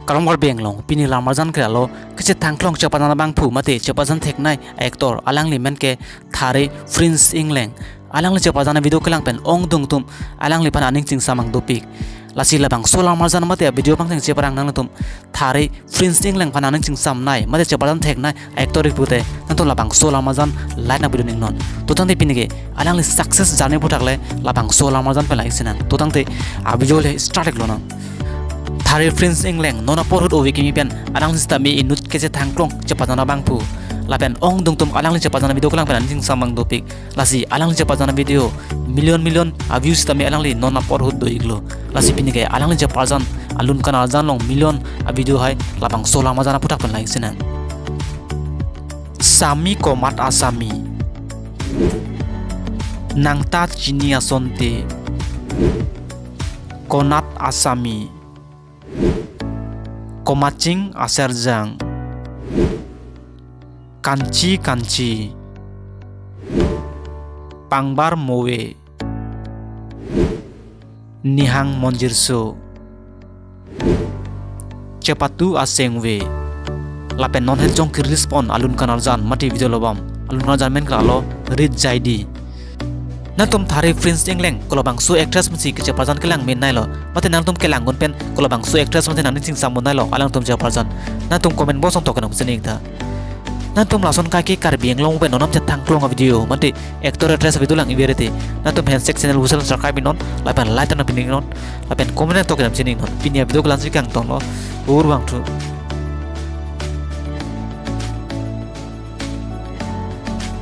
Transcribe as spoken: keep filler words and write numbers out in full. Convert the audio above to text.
Karong Karbi Anglong, pini lamarjan ke alo, kechethangklong chepajan abangphu mate chepajan theknei actor, alangli men ke Thare Prince Engleng. Alangli chepajan video kelang pen ongdung atum alangliphan aning chingsamang dopik. Lasi labangso lamarjan mate video pangtheng cheparang nangtum Thare Prince Engleng aphan aning chingsamnei mate chepajan theknei actor ri pute, nangtum labangso lamarjan light nang video ning non. To tangte pini ke alangli success journey aphuthak le labangso lamarjan pen light si nang. To tangte a video le start ik lonang. Thare Prince Engleng non apor ahut ove kimi pen alangli sitame inut kechethangklong chepajan abangphu. Lapen ongdung atum alangli chepajan video kelang pen aning chingsamang dopik. Lasi alangli chepajan video million million a views sitame alangli non apor ahut do iklo. Lasi pini ke alangli chepajan alun kan arjan along million a video hai labangso lamarjan aphuthak pen light si nang. Sami komat asami. Nangta chini asonte. Konat asami. Komaching aserjang. Kanchi kanchi. Pangbar move. Nihang monjirso. Chepatu asengve. Lapen non het jong ke-release pon alun kan arjan mate video lo bom. Alun kan arjan men ke alo Rit Jaidi. Nangtum Thare Prince Engleng kolabangso actress pensi kechepajan kelang menneilo, mate nangtum kelang gun pen kolabangso actress mate nangning chingsam bonneilo alangtum chepajan, nangtum comment box along tok kenam sini ta. Nangtum lason kaike Karbi Anglong pen non nam chethangklong a video mate actor actress video lang iverete, nangtum handshake channel husel subscribe non, lapen like nang pini non, lapen comment nang tok kenam sini non. Pini a video kelang si kangtonglo, ur bang thu.